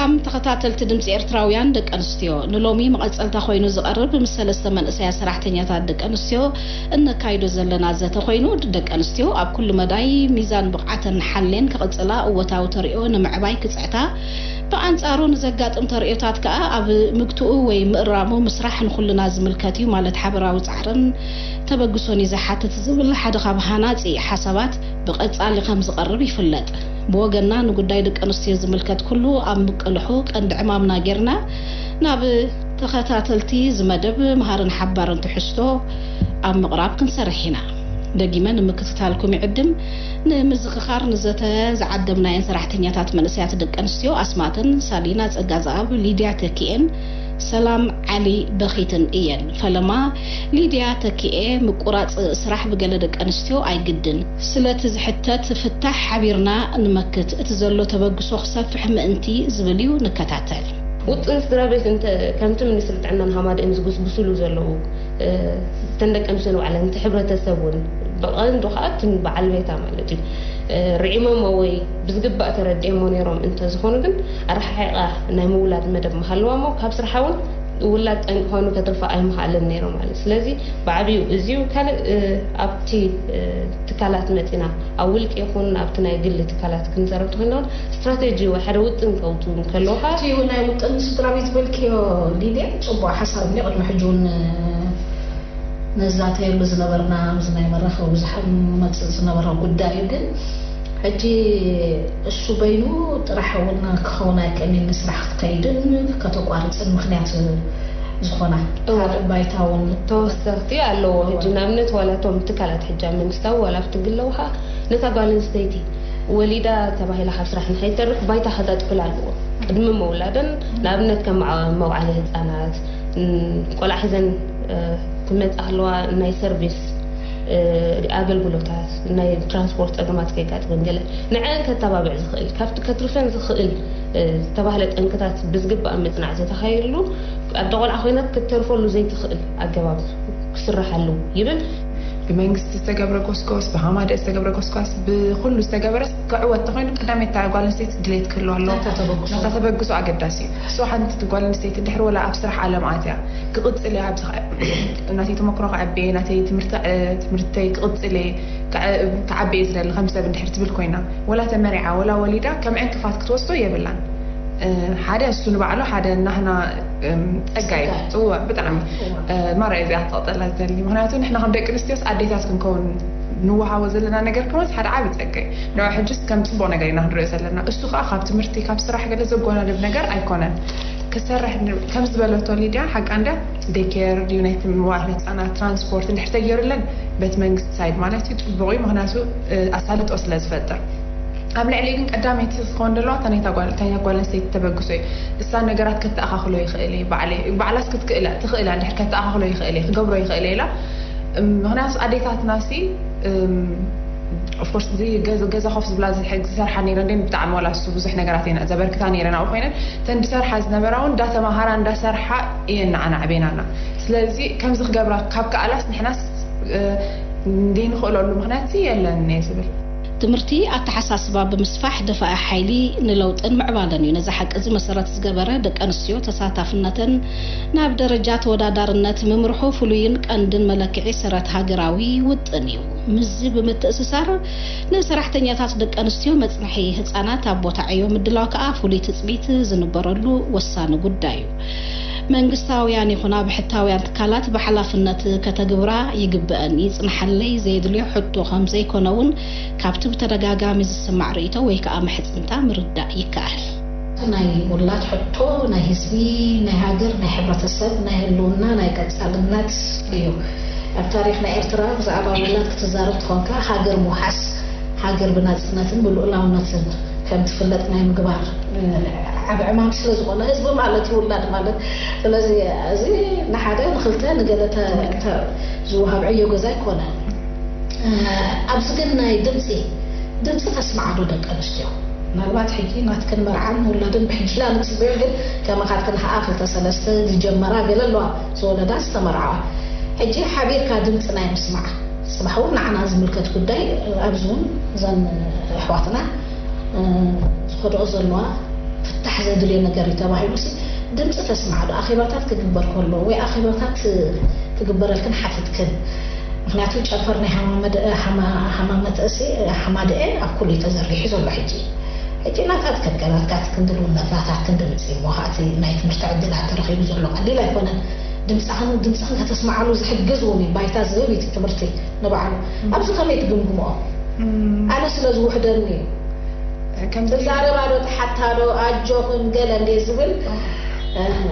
ከም ተኸታተልቲ ድምፂ ኤርትራውያን ደቂ ኣንስትዮ፣ ንሎሚ መቐጸልታ ኮይኑ ዝቐርብ ምስ ሰለስተ መንእሰያ ሰራሕተኛታት ደቂ ኣንስትዮ እነካይዶ ዘለና ዘተ ኮይኑ፣ ደቂ ኣንስትዮ ኣብ ኩሉ መዳይ ሚዛን ብቕዓተን ሓሌን ክቕጽላ፣ እወታዊ ተርእዮ ንምዕባይ ክጽዕታ፣ ብኣንጻሩ ንዘጋጥም ተርእዮታት ከኣ ኣብ ምግትኡ ወይ ምእራሙ ምስራሕ ንኹልና ዝምልከት እዩ ማለት ሓበራዊ ጻዕርን ተበግሶን እዩ ዝሓትት ዝብል ሓደ ካብ ሃናጺ ሓሳባት ብቐጻሊ ከም ዝቐርብ ይፍለጥ። ብወገንና ንጉዳይ ደቂ ኣንስትዮ ዝምልከት ኩሉ ኣብ ምቅልሑ ቀንዲ ዕማምና ጌርና ናብ ተኸታተልቲ ዝመደብ መሃርን ሓባርን ትሕዝቶ ኣብ ምቕራብ ክንሰርሕ ኢና። ደጊመ ንምክትታልኩም ይዕድም። ንምዝኽኻር ንዘተ ዝዓደምናየን ሰራሕተኛታት መንእሰያት ደቂ ኣንስትዮ ኣስማተን ሳሊና ጸጋዝኣብ፣ ሊድያ ተኪኤን ሰላም ዓሊ በኺትን እየን። ፈለማ ሊድያ ተኪኤ፣ ምቁራጽ ስራሕ ብገለ ደቂ ኣንስትዮ ኣይግድን። ስለቲ ዝሕተት ፍታሕ ሓቢርና ንመክት፣ እቲ ዘሎ ተበግሶ ክሰፍሕ ምእንቲ ዝብል እዩ። ንከታተል። ውጥን ስድራ ቤት እንተ ከምቲ ሚኒስትሪ ጥዕናን ሃማደኤን ዝጉስጉስሉ ዘለዉ፣ እ፣ እተን ደቂ ኣንስትዮ ንባዕለን፣ እቲ ሕብረተሰብ እውን፣ ብቐንዱ ከዓ እተን በዓል ቤታ ማለት እዩ፣ እ፣ ርዒሞሞ ወይ ብዝግባእ ተረዲኦሞ ነይሮም እንተዝኾኑ ግን ኣረሓሒቓ ናይ ምውላድ መደብ ምሃልዋ እሞ ካብ ስርሓ እውን ውላድ ጠንቂ ኮይኑ ከትርፋ ኣይምኽኣልን ነይሩ ማለት። ስለዚ ብዓብዩ እዚዩ። ካልእ፣ እ፣ ኣብቲ፣ እ፣ ትካላት መፂና ኣብ ውልቂ ይኹን ኣብቲ ናይ ግሊ ትካላት ክንዛረብ ተኾይና እውን ስትራቴጂ ወይ ሓደ ውጥን ከውፅኡ እንከለዉ ከዓ እቲ ናይ ውጥን ስድራ ቤት በልክዮ ሊድያ ፅቡቅ ሓሳብ እዩ። ቅድሚ ሕጂ እውን ነዛተየሉ ዝነበርና ኣብዚ ናይ መራኸቢ ብዙሓን መፅእ ዝነበረ ጉዳይ እዩ። ግን ሕጂ እሱ በይኑ ጥራሕ እውን ክኸውን ኣይክእልን። ንስራሕ ክትከይድን ከተቋርፅን ምክንያት ዝኾና እወ። ካልእ ባይታ እውን ተወሰኽቲ ኣለዎ። ሕጂ ንኣብነት ዋላ እቶም ትካላት ሕጂ ኣብ መንግስታዊ ዋላ ኣብቲ ግለዊ ከዓ ነታ ጓል ኣንስተይቲ ወሊዳ ተባሂላ ካብ ስራሕ ንኸይተርፍ ባይታ ከጋጥፍላ ኣለዎ። ቅድሚ ምውላደን ንኣብነት ከም መዓ-፣ መውዓሊ ህፃናት፣ ን-፣ ቆልዓ ሒዘን፣ እ፣ ክመፃ ከለዋ ናይ ሰርቪስ፣ እ፣ ኣገልግሎታት ናይ ትራንስፖርት ፀገማት ከይጋጥመን ገለ ንዐን ከተባብዕ ዝኽእል ካብቲ ከትርፈን ዝኽእል፣ እ፣ ዝተባህለ ጠንክታት ብዝግባእ ምፅናዕ ዘተኻየድሉ ኣብደ ቆልዓ ኮይና ክትተርፈሉ ዘይትኽእል ኣገባብ ክስራሕ ኣለዎ ይብል። ብመንግስቲ ዝተገብረ ጎስጎስ፣ ብሃማደ ዝተገብረ ጎስጓስ፣ ብኩሉ ዝተገበረ ክዕወት ተኾይኑ ቀዳመይቲ ጓል ኣንስተይቲ ድሌት ክህልዋ ኣለዎ። ናታ ተበግሶ። ናታ ተበግሶ ኣገዳሲ እዩ። እሱ ሓንቲ ጓል ኣንስተይቲ ድሕሪ ወላ ኣብ ስራሕ ዓለም ኣትያ ክቕጽል እያ። ኣብዚ ኸ-፣ ናተይ ተመክሮ ክዓቢ እየ፣ ናተይ ትምህርቲ፣ እ፣ ትምህርተይ ክቕጽል እየ፣ ክዓ-፣ ክዓቢ እየ ዝደሊ ከም ሰብ እንድሕር ትብል ኮይና፣ ወላ ተመሪዓ፣ ወላ ወሊዳ ከም ዕንቅፋት ክትወስዶ የብላን። እ፣ ሓደ እሱ ንባዕሉ ሓደ ናህና፣ እም፣ ጸጋ እዩ። ጸጋ። እወ፣ ብጣዕሚ። እወ። እ፣ ማራ እዚኣ ትቐጠላ ዝደሊ። ምኽንያቱ ንሕና ከም ደቂ ኣንስትዮስ ኣዴታት ክንከውን ንወሃቦ ዘለና ነገር ከማስ ሓደ ዓቢ ጸጋ እዩ። ንዑ ሕጅስ ከም ጽቡቕ ነገር ኢና ክንሪኦ ዘለና። እሱ ከኣ ካብ ትምህርቲ፣ ካብ ስራሕ ገለ ዘጓናድብ ነገር ኣይኮነን። ክሰርሕ ን-፣ ከም ዝበለቶ ሊድያ፣ ሓቃ እንድያ፣ ዴይ ኬር ድዩ፣ ናይ ትም-፣ መዋዕለ ህጻናት፣ ትራንስፖርት እንድሕር ተገይሩለን፣ በቲ መንግስቲ ሳይድ ማለት እዩ፣ ጽቡቕ እዩ። ምኽንያቱ፣ እ፣ ኣሳልጦ ስለ ዝፈጥር። ኣብ ልዕሊኡ ግን ቀዳመይቲ ክትከውን ዘለዋ እታ ናይታ ጓል፣ እታ ናይታ ጓል ኣንስተይቲ ተበግሶ እዩ። እሳ ነገራት ከተኣኻኽሎ ይኽእል እየ፣ ባዕለይ፣ ባዕላስ ክትክእላ፣ ትኽእላ እንድሕር ከተኣኻኽሎ ይኽእል እየ፣ ክገብሮ ይኽእል እየ ኢላ። እም፣ ምኽንያቱ ኣዴታትናሲ፣ እም፣ ኦፍኮርስ፣ እዚ ገዛ፣ ገዛ ኮፍ ዝብላ ዝሕግ-፣ ዝሰርሓ ነይረን፣ ግን ብጣዕሚ ዋላ እሱ ብዙሕ ነገራት እየን ዘበርክታ ነይረን ኣብኡ ኮይነን፣ እተን ዝሰርሓ ዝነበራ እውን እንዳተማሃራ እንዳሰርሓ እየን ንዓና ኣዕቤናና። ስለዚ ከምዚ ክገብራ ካብ ከኣላስ ንሕናስ፣ እ፣ ዘይንኽእለሉ ምኽንያት የለን እየ ዝብል። ትምህርቲ ኣተሓሳስባ ብምስፋሕ ደፋኢ ሓይሊ ንለውጥን ምዕባለን እዩ። ነዚ ሓቂ እዚ መሰረት ዝገበረ ደቂ ኣንስትዮ ተሳታፍነተን ናብ ደረጃ ተወዳዳርነት ምምርሑ ፍሉይን ቀንድን መለክዒ ሰረት ሃገራዊ ውጥን እዩ። ምስዚ ብምትእስሳር ንሰራሕተኛታት ደቂ ኣንስትዮ መጽንሒ ህጻናት ኣብ ቦታ ዕዮ ምድላው ከኣ ፍሉይ ትጽቢት ዝንበረሉ ወሳኒ ጉዳይ እዩ። መንግስታውያን ይኹና ብሕታውያን ትካላት ብሓላፍነት ከተግብራ ይግበአን። ይጽንሓለይ ዘየድልዮ ሕቶ ከም ዘይኮነ እውን ካብቲ ብተደጋጋሚ ዝስማዕ ርእይቶ ወይ ከኣ ምሕጽንታ ምርዳእ ይከኣል። ናይ ውላድ ሕቶ ናይ ህዝቢ፣ ናይ ሃገር፣ ናይ ሕብረተሰብ፣ ናይ ህልውና፣ ናይ ቀጻልነት እዩ። ኣብ ታሪኽ ናይ ኤርትራ ብዛዕባ ውላድ ክትዛረብ ትኾንካ ሃገር ምውሓስ፣ ሃገር ብናጽነትን ብልኡላውነትን ከም ትፍለጥ ናይ ምግባር፣ እ፣ ዓቢ ዕማም ስለ ዝኾነ ህዝቢ ማለት እዩ ውላድ ማለት። ስለዚ እዚ ንሓደ ንኽልተ ንገለ ተ-፣ ተ-፣ ዝወሃብ ዕዮ ገዛ ኣይኮነን። እ፣ ኣብዚ ግን ናይ ድምፂ፣ ድምፂ ተስምዓ ዶ ደቂ ኣንስትዮ? ምናልባት ሕጂ ናትክን መርዓን ውላድን ብሕጂ ኢና ንፅበዮ፣ ግን ከማኻትክን ከዓ ክልተ ሰለስተ ዝጀመራ ገለ ኣለዋ፣ ዝወለዳ ዝተመርዓዋ። ሕጂ ሓቢርካ ድምፂ ናይ ምስማዕ፣ ፅባሕ እውን ንዓና ዝምልከት ጉዳይ፣ ኣብዚ እውን እዘን ኣሕዋትና፣ እ፣ ዝኸድኦ ዘለዋ ፍታሕ ዘድልዮ ነገር እዩ ተባሂሉ ሲ ድምፂ ተስማዕ ዶ? ኣኼባታት ክግበር ከሎ ወይ ኣኼባታት ክግበረልክን ሓትትክን? ምክንያቱ ጨንፈር ናይ ሃማመድ- ሃማ- ሃማመተእሲ ሓማደኤ ኣብ ኩሉ እዩ ተዘርጊሑ ዘሎ። ሕጂ ሕጂ ናታት ከከናትካት ክንድልውነት ናታት ክንድምፂ እሞ ከኣቲ ናይ ትምህርቲ ዕድላት ተረኺቡ ዘሎ ቀሊል ኣይኮነን። ድምፅኽን ድምፅኽን ከተስማዓሉ ዝሕግዝ እውን እዩ ባይታ ዝህብ እዩ እቲ ትምህርቲ ንባዕሉ። ኣብዚ ከመይ ትግምግምኦ? ኣነ ስለ ዝውሕደኒ እዩ። ከምዚ ዛረባ ዶ ትሓታ ዶ ኣጆኽን ገለ እንደ ዝብል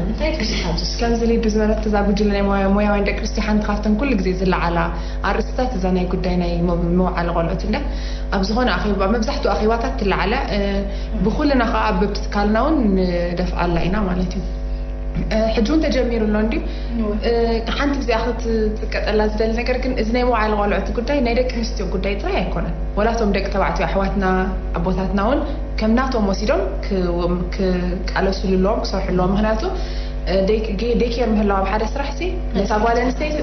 እንታይ ትብስካ ኣብዚ? ከምዚ ሊዱ ዝበለት እዛ ጉጅለ ናይ ሞያ- ሞያውያን ደቂ ኣንስትዮ ሓንቲ ካብተን ኩሉ ግዜ ዝለዓላ ኣርእስታት እዛ ናይ ጉዳይ ናይ ሞ- መውዓሊ ቆልዑት እንደ ኣብ ዝኾነ ኣኼባ መብዛሕትኡ ኣኼባታት ትለዓለ። ብኩልና ከዓ በብትካልና እውን ንደፍኣላ ኢና ማለት እዩ። ሕጂ እውን ተጀሚሩ ኣሎ እንዲ ሓንቲ ግዜ ክትጥቀጠላ ዝደሊ ነገር ግን እዚ ናይ መውዓሊ ቆልዑት ጉዳይ ናይ ደቂ ኣንስትዮ ጉዳይ ጥራይ ኣይኮነን። ወላቶም ደቂ ተባዕትዮ ኣሕዋትና ኣቦታትና እውን ከም ናቶም ወሲዶም ክቃለሱሉ ኣለዎም ክሰርሑ ኣለዎም። ምክንያቱ ዴኬር ምህላው ኣብ ሓደ ስራሕ ሲ ነታ ጓል ኣንስተይቲ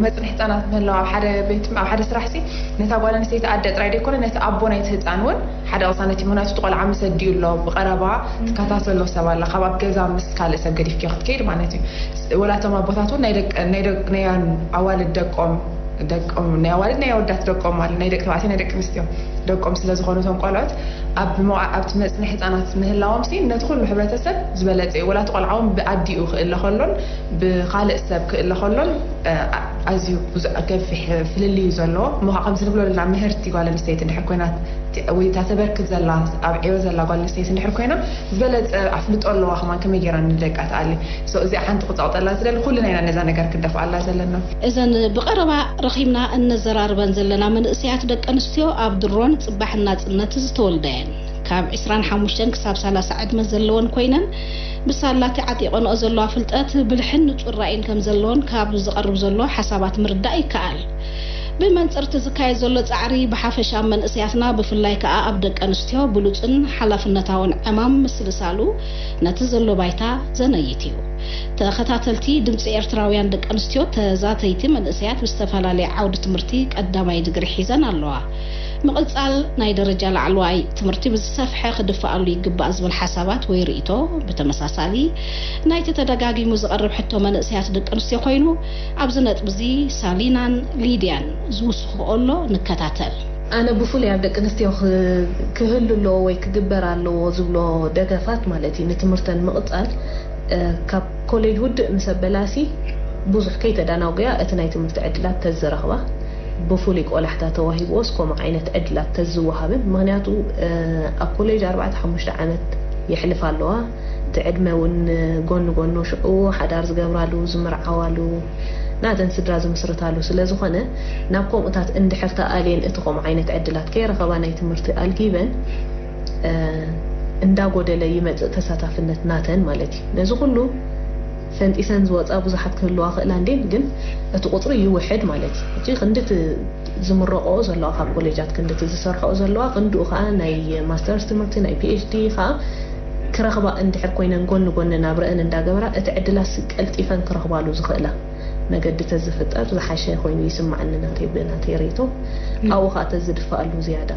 መፅንሒ ህፃናት ምህላው ኣብ ሓደ ቤት ኣብ ሓደ ስራሕ ሲ ነታ ጓል ኣንስተይቲ ኣደ ጥራይ ደይኮነ ነቲ ኣቦ ናይቲ ህፃን እውን ሓደ ቅሳነት እዩ። ምክንያቱ እቲ ቆልዓ ምስ ኣዲኡ ኣሎ ብቀረባ ትከታተሎ ሰብ ኣላ ካብ ኣብ ገዛ ምስ ካልእ ሰብ ገዲፍኪ ክትከይድ ማለት እዩ። ወላቶም ኣቦታት እውን ናይ ደቀ- ናይ ደቅ- ናይ ኣዋልድ ደቆም ደቆም ናይ ኣዋልድ ናይ ኣወዳት ደቆም ማለት ናይ ደቂ ተባዕትዮ ናይ ደቂ ኣንስትዮ ደቆም ስለ ዝኾኑ እቶም ቆልዑት ኣብ መውዓ- ኣብቲ መፅንሒ ህፃናት ምህላዎም ሲ ነቲ ኩሉ ሕብረተሰብ ዝበለፀ እዩ። ወላ እቲ ቆልዓ እውን ብኣዲኡ ክእለ ከሎን ብካልእ ሰብ ክእለ ከሎን ኣዝዩ ብዙሕ ገፊሕ ፍልልዩ ዘለዎ እሞ ከምዚ ንብሎ ዘለና ምህርቲ ጓል ኣንስተይቲ እንድሕር ኮይና ወይ እታ ተበርክት ዘላ ኣብ ዕዮ ዘላ ጓል ኣንስተይቲ እንድሕር ኮይና ዝበለፀ ኣፍልጦ ኣለዋ ከማን ከመይ ገይራ ንደቃ ትኣሊ። እዚኣ ሓንቲ ክፀቕጠላ ዝደሊ ኩልና ኢና ነዛ ነገር ክንደፍኣላ ዘለና። እዘን ብቐረባ ረኺብና እነዘራርበን ዘለና መንእሰያት ደቂ ኣንስትዮ ኣብ ድሮን ጽባሕን ናጽነት ዝተወልዳ እየን። ካብ ዕስራን ሓሙሽተን ክሳብ ሰላሳ ዕድመ ዘለወን ኮይነን ብሳላ እቲ ዓጢቐንኦ ዘለዋ ፍልጠት ብልሕን ንጹር ራእይን ከም ዘለወን ካብ ዝቐርብ ዘሎ ሓሳባት ምርዳእ ይከኣል። ብመንጽር እቲ ዝካየድ ዘሎ ጻዕሪ ብሓፈሻ ኣብ መንእሰያትና ብፍላይ ከኣ ኣብ ደቂ ኣንስትዮ ብሉጽን ሓላፍነታውን ዕማም ምስልሳሉ ነቲ ዘሎ ባይታ ዘነይት እዩ። ተኸታተልቲ ድምፂ ኤርትራውያን ደቂ ኣንስትዮ ተዛተይቲ መንእሰያት ብዝተፈላለየ ዓውዲ ትምህርቲ ቀዳማይ ድግሪ ሒዘን ኣለዋ። ምቕጻል ናይ ደረጃ ላዕለዋይ ትምህርቲ ብዝሰፍሐ ክድፍኣሉ ይግባእ ዝብል ሓሳባት ወይ ርእይቶ ብተመሳሳሊ ናይቲ ተደጋጊሙ ዝቐርብ ሕቶ መንእሰያት ደቂ ኣንስትዮ ኮይኑ ኣብዚ ነጥቢ እዚ ሳሊናን ሊድያን ዝውስኽኦ ኣሎ ንከታተል። ኣነ ብፍሉይ ኣብ ደቂ ኣንስትዮ ክህሉ ኣለዎ ወይ ክግበር ኣለዎ ዝብሎ ደገፋት ማለት እዩ ንትምህርተን ምቕፃል ካብ ኮሌጅ ውድእ ምስ ኣበላሲ ብዙሕ ከይተዳናጉያ እቲ ናይ ትምህርቲ ዕድላት ተዝረኽባ ብፍሉይ ቆላሕታ ተዋሂብዎስ ከምኡ ዓይነት ዕድላት ተዝወሃበን ምክንያቱ ኣብ ኮሌጅ ኣርባዕተ ሓሙሽተ ዓመት የሕልፋ ኣለዋ እቲ ዕድመ እውን ጎኒ ጎኑ ሽዑ ሓዳር ዝገብራሉ ዝምርዓዋሉ ናተን ስድራ ዝምስርታሉ ስለ ዝኾነ ናብ ከምኡታት እንድሕር ተኣልየን እቲ ከምኡ ዓይነት ዕድላት ከይረኸባ ናይ ትምህርቲ ኣልጊበን እንዳጎደለ ይመፅእ ተሳታፍነት ናተን ማለት እዩ። ነዚ ኩሉ ፈንጢሰን ዝወፃ ብዙሓት ክህልዋ ክእላ እንዴ ግን እቲ ቁፅሪ ይውሕድ ማለት እዩ። እቲ ክንድቲ ዝምረቆ ዘለዋ ካብ ኮሌጃት ክንድቲ ዝሰርሐኦ ዘለዋ ክንድኡ ከዓ ናይ ማስተርስ ትምህርቲ ናይ ፒኤችዲ ከዓ ክረኽባ እንድሕር ኮይነን ጎኒ ጎኒ ናብረአን እንዳገበራ እቲ ዕድላት ቀልጢፈን ክረኽባሉ ዝኽእላ መገዲ ተዝፍጠር ዝሓሸ ኮይኑ ይስማዓኒ ናተይ ብናተይ ርእይቶ ኣብኡ ከዓ ተዝድፍኣሉ ዝያዳ።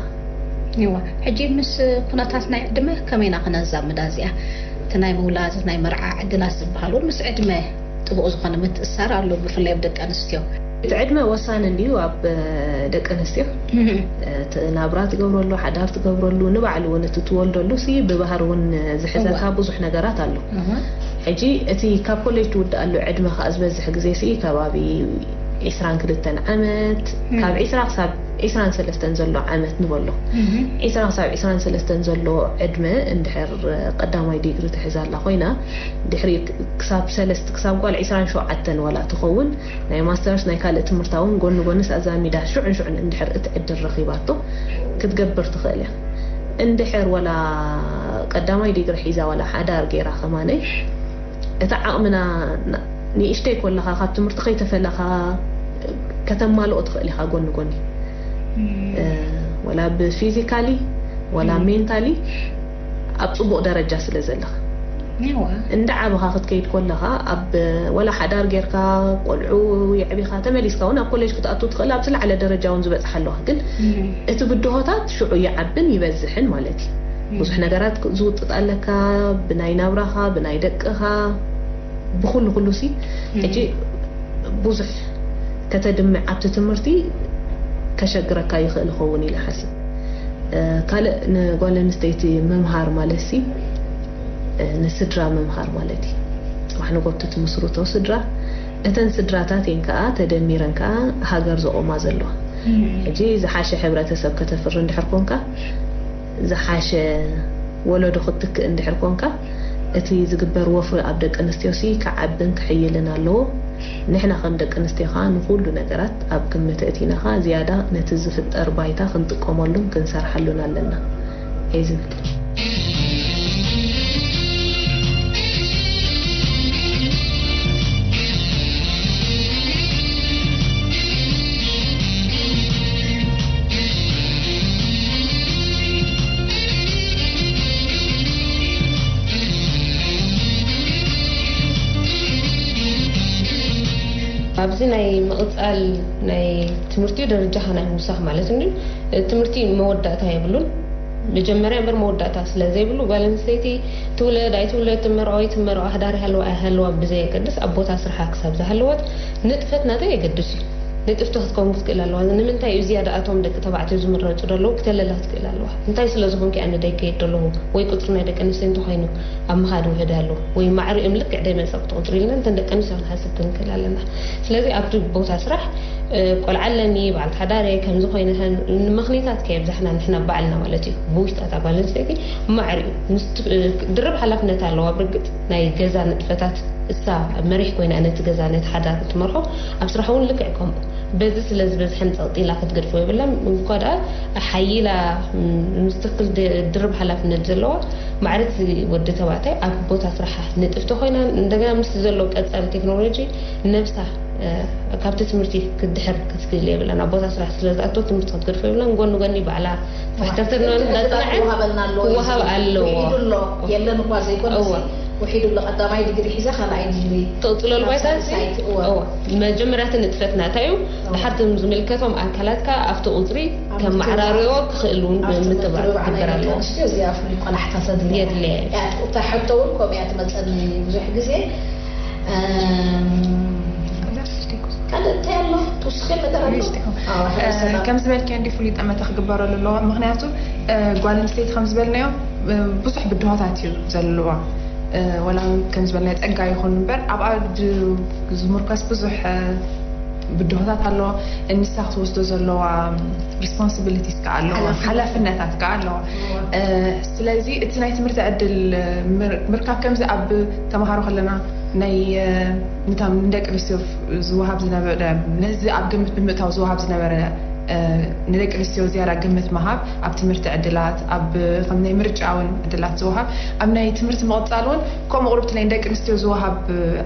እዋ ሕጂ ምስ ኩነታት ናይ ዕድመ ከመይ ኢና ክነዛምዳ እዚኣ እቲ ናይ ምውላድ ናይ መርዓ ዕድላት ዝበሃል እውን ምስ ዕድመ ጥቡቕ ዝኾነ ምትእሳር ኣሎ ብፍላይ ኣብ ደቂ ኣንስትዮ። እቲ ዕድመ ወሳኒ እንድዩ ኣብ ደቂ ኣንስትዮ እቲ ናብራ ትገብረሉ ሓዳር ትገብረሉ ንባዕሉ እውን እቲ ትወልደሉ ሲ ብባህር እውን ዝሕዘካ ብዙሕ ነገራት ኣሎ። ሕጂ እቲ ካብ ኮሌጅ ትውድኣሉ ዕድመ ከዓ ዝበዝሕ ግዜ ሲ ከባቢ ዒስራን ክልተን ዓመት ካብ ዒስራ ክሳብ ዒስራን ሰለስተን ዘሎ ዓመት ንበሎ ዒስራ ክሳብ ዒስራን ሰለስተን ዘሎ ዕድመ እንድሕር ቀዳማይ ዲግሪ ትሕዛ ኣላ ኮይና ድሕሪ ክሳብ ሰለስተ ክሳብ ጓል ዒስራን ሸውዓተን ወላ ትኸውን ናይ ማስተርስ ናይ ካልእ ትምህርታ እውን ጎኒ ጎንስ ኣዛሚዳ ሽዑን ሽዑን እንድሕር እቲ ዕድል ረኺባቶ ክትገብር ትኽእል እያ። እንድሕር ወላ ቀዳማይ ዲግሪ ሒዛ ወላ ሓዳር ገይራ ከማነይ እቲ ዓቕምና ንእሽተይ ኮለኻ ካብ ትምህርቲ ከይተፈለኻ ከተማልኦ ትኽእል ኢኻ ጎኒ ጎኒ ወላ ብፊዚካሊ ወላ ሜንታሊ ኣብ ፅቡቕ ደረጃ ስለ ዘለኻ እንዳ ዓበኻ ክትከይድ ኮለኻ ኣብ ወላ ሓዳር ጌርካ ቆልዑ የዕቢኻ ተመሊስካ እውን ኣብ ኮሌጅ ክትኣቱ ትኽእል ኣብ ዝለዓለ ደረጃ እውን ዝበፅሓ ኣለዋ ግን እቲ ብድሆታት ሽዑ ይዓብን ይበዝሕን ማለት እዩ። ብዙሕ ነገራት ዝውጥጥ ኣለካ፣ ብናይ ናብራኻ፣ ብናይ ደቅኻ፣ ብኩሉ ኩሉ ሲ ሕጂ ብዙሕ ከተድምዕ ኣብቲ ትምህርቲ ከሸግረካ ይኽእል ይኸውን ኢለ ሓስብ። ካልእ ንጓል ኣንስተይቲ ምምሃር ማለት ሲ ንስድራ ምምሃር ማለት እዩ። ጽባሕ ንጎብቲ ትምስርቶ ስድራ፣ እተን ስድራታት እየን ከዓ ተደሚረን ከዓ ሃገር ዘቆማ ዘለዋ። ሕጂ ዝሓሸ ሕብረተሰብ ከተፍሪ እንድሕር ኮንካ፣ ዝሓሸ ወለዶ ክትትክእ እንድሕር ኮንካ፣ እቲ ዝግበር ወፍሪ ኣብ ደቂ ኣንስትዮ ሲ ክዓብን ክሕይልን ኣለዎ። ንሕና ከም ደቂ ኣንስትዮ ከዓ ንኩሉ ነገራት ኣብ ግምት እቲና ከዓ ዝያዳ ነቲ ዝፍጠር ባይታ ክንጥቀመሉን ክንሰርሓሉን ኣለና እየ ዝብል። ኣብዚ ናይ ምቕጻል ናይ ትምህርቲ ደረጃኻ ናይ ምውሳኽ ማለት እንዲ ትምህርቲ መወዳእታ የብሉን። መጀመርያ እምበር መወዳእታ ስለ ዘይብሉ ጓል ኣንስተይቲ ትውለድ ኣይትውለድ፣ ትመርዖ ኣይትመርዖ፣ ሓዳር ይሃለዋ ኣይሃለዋ ብዘየገድስ ኣብ ቦታ ስርሓ ክሳብ ዝሃለወት ንጥፈት ናታ የገድስ እዩ። ንጥፍቲ ክትከውን ክትክእል ኣለዋ። ንምንታይ እዩ ዝያዳ እቶም ደቂ ተባዕትዮ ዝምረጹ ዘለዉ ክተለላ ክትክእል ኣለዋ። እንታይ ስለ ዝኾንኪ እያ ንደይ ከይድ ዘለኹ ወይ ቁጽሪ ናይ ደቂ ኣንስትዮ እንተኾይኑ ኣብ ምኻድ ውሕድ ኣሎ ወይ ማዕሪኦም ልክዕ ደይ መጸ ክትቆጽሩ ኢልና እንተን ደቂ ኣንስትዮ ክንሓስብ ክንክእል ኣለና። ስለዚ ኣብቲ ቦታ ስራሕ ቆልዓ ኣለኒ፣ በዓልቲ ሓዳር እየ፣ ከምዚ ኮይነ ምኽንያታት ከየብዛሕና ንሕና ባዕልና ማለት እዩ። ብውሽጣ እታ ጓል ኣንስተይቲ ማዕሪኡ ምስ ድርብ ሓላፍነት ኣለዋ። ብርግጽ ናይ ገዛ ንጥፈታት እሳ መሪሕ ኮይና ነቲ ገዛ ነቲ ሓዳር ክትመርሖ ኣብ ስራሕ እውን ልክዕ ከምኡ በዚ ስለ ዝበዝሐን ጸቕጢ ኢላ ክትገድፎ የብላን። እንኳ ደኣ ሓይላ ምስ ትክል ድርብ ሓላፍነት ዘለዋ ማዕረ እቲ ወዲ ተባዕታይ ኣብ ቦታ ስራሓ ንጥፍቲ ኮይና እንደገና ምስ ዘሎ ቀጻሊ ቴክኖሎጂ ነብሳ ካብቲ ትምህርቲ ክትድሕር ክትክእል የብላን። ኣብ ቦታ ስራሕ ስለ ዝኣቶ ትምህርቲ ክትገድፎ የብላን። ጎኒ ጎኒ ባዕላ ፋሕተርተር እንዳጽንዐ ክወሃበልና ኣለዎ። ክወሃብ ኣለዎ። ውሒዱ ኣሎ የለን እኳ ዘይኮነ እወ። ውሒዱ ኣሎ ቀዳማይ ዲግሪ ሒዛ ካልኣይ ዲግሪ ትቕጽለሉ ባይታ እዚ ሳልሳይቲ እወ። እወ። መጀመርያ እቲ ንጥፈት ናታ እዩ። ድሓር እቶም ዝምልከቶም ኣካላት ከኣ ኣብቲ ቁጽሪ ኣብ ከመዓራርዮ ምትብባዕ ክኽእሉ ኣብ ምትብባዕ ምትብባዕ ናይ ክግበር ደቂ ኣለዎ። ኣንስትዮ እዚኣ ፍሉይ ቆላሕታ ተድልያ የድልያ። እያ። እታ ሕቶ እውን ከምኡ እያ ትመጸኒ ብዙሕ ግዜ። እም፣ ካልእ እንታይ ኣሎ? ትውስኸ ነገር ኣሎ? ኣዎ፣ ሕቶ ሰላም። ከም ዝበልክዮ እንዲ ፍሉይ ጠመተ ክግበረሉ ኣለዎ። ምኽንያቱ እ፣ ጓል ኣንስተይቲ ከም ዝበልናዮ እ፣ ብዙሕ ብድሆታት እዩ ዘለዋ። እ፣ ወላ እውን ከም ዝበልናዮ ጸጋ ይኹን እምበር ኣብኣ ድ- ዝምርኮስ ብዙሕ እ፣ ብድሆታት ኣሎ። ንሳ ክትወስዶ ዘለዋ ሪስፖንሲቢሊቲስ ከዓ ኣለዋ፣ ሓላፍነት። ሓላፍነታት ከዓ ኣለዋ። እወ። እ፣ ስለዚ እቲ ናይ ትምህርቲ ዕድል እ፣ ምር- ምርካብ ከምዚ ኣብ ተምሃሮ ከለና ናይ እ፣ ንታም ንደቂ ኣንስትዮ ዝወሃብ ዝነበረ ነዚ ኣብ ግምት ብምእታው ዝወሃብ ዝነበረ እ፣ ንደቂ ኣንስትዮ ዝያዳ ግምት ምሃብ ኣብ ትምህርቲ ዕድላት ኣብ ከም ናይ ምርጫ እውን ዕድላት ዝወሃብ ኣብ ናይ ትምህርቲ ምቕጻል እውን ከምኡ ቁርብቲ ናይ ደቂ ኣንስትዮ ዝወሃብ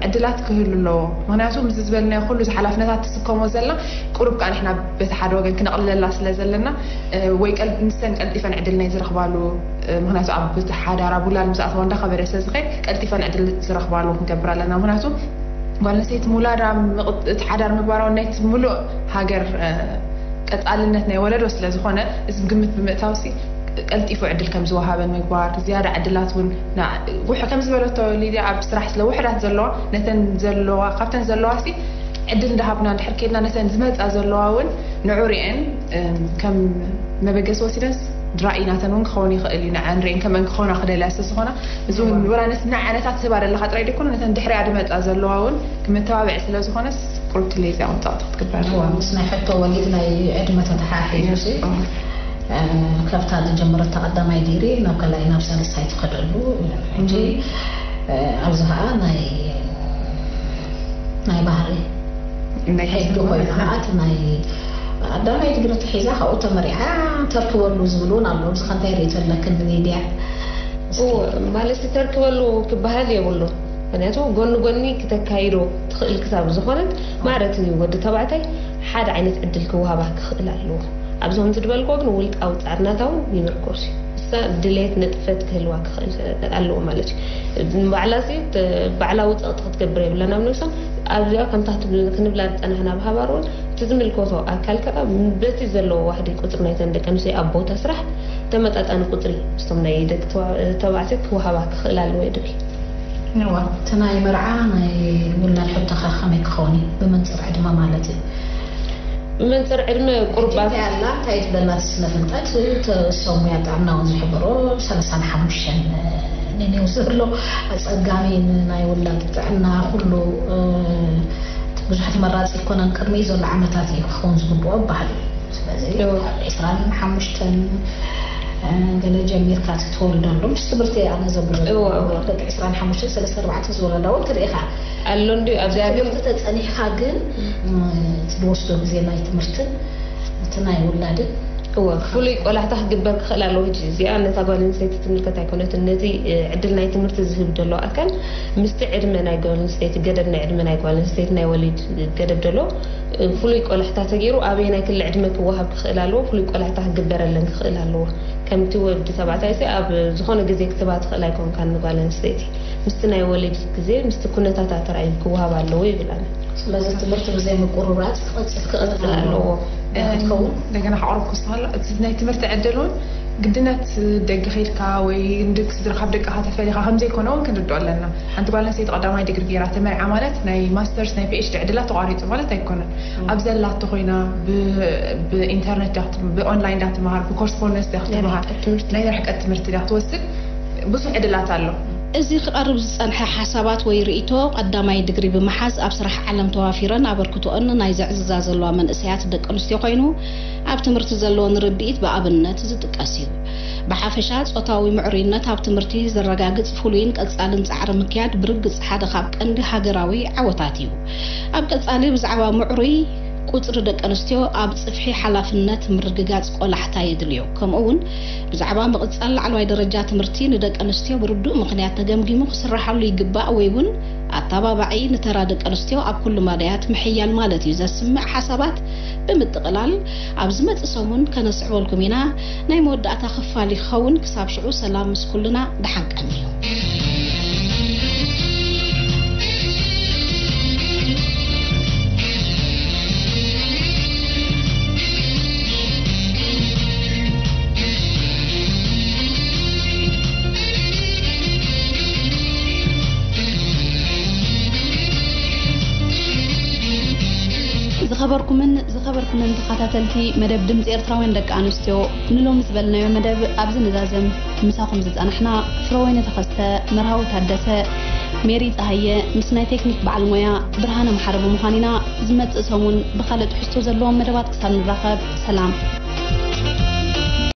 ዕድላት ክህሉ ኣለዎ። ምክንያቱ ምስ ዝበልናዮ ኩሉ እዚ ሓላፍነታት ትስከሞ ዘላ ቁሩብ ከዓ ንሕና በቲ ሓደ ወገን ክነቕልለላ ስለ ዘለና እ፣ ወይ ቀል- ንሰን ቀልጢፈን ዕድል ናይ ዝረኽባሉ እ፣ ምክንያቱ ኣብ እቲ ሓዳር ኣብ ውላድ ምስ ኣተዋ እንዳኸበደ ስለ ዝኸድ ቀልጢፈን ዕድል ዝረኽባሉ ክንገብር ኣለና። ምክንያቱ ጓል ኣንስተይቲ ምውላዳ ምቕጥ- እቲ ሓዳር ምግባራውን ናይቲ ምሉእ ሃገር እ፣ ቀጻልነት ናይ ወለዶ ስለ ዝኾነ እዚ ግምት ብምእታው ሲ ቀልጢፉ ዕድል ከም ዝወሃበን ምግባር ዝያዳ ዕድላት እውን ና- ውሕ ከም ዝበለቶ ሊድያ ኣብ ስራሕ ስለ ውሕዳት ዘለዋ ነተን ዘለዋ ካብተን ዘለዋ ሲ ዕድል እንዳሃብና እንድሕር ከይድና ነተን ዝመጻ ዘለዋ እውን ንዑ ሪአን እ፣ ከም መበገሲ ወሲደንስ ድራኢ ናተን እውን ክኸውን ይኽእል እዩ። ንዐን ሪአን ከመን ክኾና ክደልያ ስለ ዝኾና እዚ እውን ወላ ነቲ ንዓነታት ትህባ ዘለኻ ጥራይ ደይኮነ ነተን ድሕሪኣ ድመጻ ዘለዋ እውን ክመተባብዒ ስለ ዝኾነስ ቁርብቲ ለይዚኣ እውን ጸቕጢ ክትግበር እዋ ኣለዋ። ምስ ናይ ሕቶ ወሊድ ናይ ዕድመ ተተሓሒዙ ሲ እዋ። እ፣ ካብታ ዝጀመረታ ቀዳማይ ዲግሪ ናብ ካልኣይ ናብ ሳልሳይ ትኸደሉ ሕጂ እ፣ ኣብዚ ከዓ ናይ ናይ ባህሪ ናይ ሕጊ ሕጊ ኮይኑ ማለት ከዓት ናይ ኣዳማይ ዲግሪ ተሒዛ ካብኡ ተመሪዓ ተርክበሉ ዝብል እውን ኣሎ። እዚ ከ እንታይ ርእይቶ ኣለክን ሊድያ? እስኪ። እወ፣ ማለት ተርክበሉ ክበሃል የብሉ። ምክንያቱ ጎኒ ጎኒ ክተካይዶ ትኽእል ክሳብ ዝኾነት ማዕረ እቲ ወዲ ተባዕታይ ሓደ ዓይነት ዕድል ክወሃባ ክኽእል ኣለዎ። ኣብዚ ከምዚ ዝበልክዎ ግን ውልቃዊ ጻዕርናታ እውን ይምርኮስ እዩ። እሳ ድሌት ንጥፈት ክህልዋ ክኽእል ኣለዎ ማለት እዩ። ንባዕላ ሲ ተ- ባዕላዊ ጸቕጢ ክትገብር የብላን ኣብ ነብሳ። ኣብዚኣ ከምታ ትብ- ክንብላ ዝጸናሕና ብሃባር እውን እቲ ዝምልከቶ ኣካል ከኣ በቲ ዘለዎ ዋሕዲ ቁጽሪ ናይተን ደቂ ኣንስትዮ ኣብ ቦታ ስራሕ ተመጣጣኒ ቁጽሪ ምስቶም ናይ ደቂ ተባ-፣ ተባዕትዮ ክወሃባ ክኽእል ኣለዎ እዩ ድብል። እዋ፣ እቲ ናይ መርዓ ናይ ውላድ ሕቶኻ ከመይ ክኸውን እዩ? ብመንጽር ዕድመ ማለት እዩ። ብመንጽር ዕድመ ቁርብ ኣብ እንታይ ኣላ፣ እንታይ ትብለና ስነ ፍልጠት፣ ተሰሙያ ጥዕና እውን ዝሕብሮ ሰላሳን ሓሙሽተን ነኒው ዘሎ ኣጸጋሚ ናይ ውላድ ጥዕና ኩሉ፣ እ፣ ብዙሕ ተመራጺ ኣይኮነን። ቅድሚ ዘሎ ዓመታት እዩ ክኸውን ዝግብኦ ይበሃል። ስለዚ እዎ። ካብ ዕስራን ሓሙሽተን፣ እ፣ ገለ ጀሚርካ እቲ ክትወልደሉ፣ ምስ ትምህርቲ ኣነ ዘብሎ እዎ፣ እዎ። ደቂ ዕስራን ሓሙሽተን፣ ሰለስተ ኣርባዕተ ዝወለዳ እውን ትርኢ ኢኻ። ኣሎ እንድዩ፣ ኣብዚ ሃገር ትምህርቲ ተጸኒሕካ ግን፣ እ፣ እቲ ዝወስዶ ግዜ ናይ ትምህርትን እቲ ናይ ውላድን እዎ፣ ፍሉይ ቆላሕታ ክግበር ክኽእል ኣለዎ። ሕጂ እዚኣ ነታ ጓል ኣንስተይቲ ትምልከት ኣይኮነትን። ነቲ፣ እ፣ ዕድል ናይ ትምህርቲ ዝህብ ዘሎ ኣካል ምስቲ ዕድመ ናይ ጓል ኣንስተይቲ፣ ገደብ ናይ ዕድመ ናይ ጓል ኣንስተይቲ፣ ናይ ወሊድ ገደብ ዘሎ፣ እ፣ ፍሉይ ቆላሕታ ተገይሩ ኣበየናይ ክሊ ዕድመ ክወሃብ ክኽእል ኣለዎ፣ ፍሉይ ቆላሕታ ክግበረለን ክኽእል ኣለዎ። ከምቲ ወዲ ተባዕታይ ሲ ኣብ ዝኾነ ግዜ ክትባ ትኽእል ኣይኮንካን ንጓል ኣንስተይቲ። ምስቲ ናይ ወሊድ ግዜ፣ ምስቲ ኩነታታ ተራእዩ ክወሃብ ኣለዎ ይብል ኣነ። ስለዚ ትምህርቲ ብዘይ ምቁርራጽ ክቐጽል ክቐጽል ኣለዎ። ክትከውን። እንደገና ከቕርብ ክስተሃሎ፣ እቲ ናይ ትምህርቲ ዕድል እውን ግድነት ደገ ከይድካ ወይ እንድክ ስድራኻ ካብ ደቅኻ ተፈሊኻ ከም ዘይኮነ እውን ክንርድኦ ኣለና። ሓንቲ ጓል ኣንስተይቲ ቀዳማይ ዲግሪ ገይራ ተመርዓ ማለት ናይ ማስተርስ፣ ናይ ፒ ኤች ዲ ዕድላ ተቋሪጹ ማለት ኣይኮነን። ኣብ ዘላቶ ኮይና ብ-፣ ብኢንተርነት ዲያ ክት-፣ ብኦንላይን ዲያ ትመሃር፣ ብኮርስፖንደንስ ዲያ ክትመሃር፣ ናይ ርሕቀት ትምህርቲ። ናይ ርሕቀት ትምህርቲ ዲያ ክትወስድ፣ ብዙሕ ዕድላት ኣሎ። እዚ ክቐርብ ዝጸንሐ ሓሳባት ወይ ርእይቶ፣ ቀዳማይ ዲግሪ ብምሓዝ ኣብ ስራሕ ዓለም ተዋፊረን ኣበርክቶኦን ናይ ዘዕዝዛ ዘለዋ መንእሰያት ደቂ ኣንስትዮ ኮይኑ፣ ኣብ ትምህርቲ ዘለወን ርድኢት ብኣብነት ዝጥቀስ እዩ። ብሓፈሻ፣ ጾታዊ ምዕሩይነት ኣብ ትምህርቲ ዘረጋግጽ ፍሉይን ቀጻልን ጻዕሪ ምክያድ ብርግጽ ሓደ ካብ ቀንዲ ሃገራዊ ዓወታት እዩ። ኣብ ቀጻሊ ብዛዕባ ምዕሩይ ቁጽሪ ደቂ ኣንስትዮ ኣብ ጽፍሒ ሓላፍነት ምርግጋጽ ቆላሕታ የድልዮ። ከምኡ እውን ብዛዕባ ምቕጻል ላዕለዋይ ደረጃ ትምህርቲ ንደቂ ኣንስትዮ ብርዱእ ምኽንያት ተገምጊሙ ክስራሓሉ ይግባእ ወይ እውን ኣተባባዒ ንተራ ደቂ ኣንስትዮ ኣብ ኩሉ መዳያት ምሕያል ማለት እዩ ዘስምዕ ሓሳባት ብምጥቕላል ኣብ ዝመጽእ ሰሙን ከነስዕበልኩም ኢና። ናይ መወዳእታ ክፋል ይኸውን። ክሳብ ሽዑ ሰላም ምስ ኩልና፣ ደሓን ቀንዩ። ዝኸበርኩምን ዝኸበርኩንን ተኸታተልቲ መደብ ድምፂ ኤርትራውያን ደቂ ኣንስትዮ፣ ንሎሚ ዝበልናዮ መደብ ኣብዚ ንዛዘም። ምሳኹም ዝጸናሕና ፍረወይኒ ተኸስተ፣ መርሃዊ ታደሰ፣ ሜሪ ጸሃየ፣ ምስ ናይ ቴክኒክ በዓል ሞያ ብርሃነ መሓሪ ብምዃን ኢና። ዝመጽእ ሰሙን ብኻልእ ትሕዝቶ ዘለዎም መደባት ክሳብ ንራኸብ፣ ሰላም።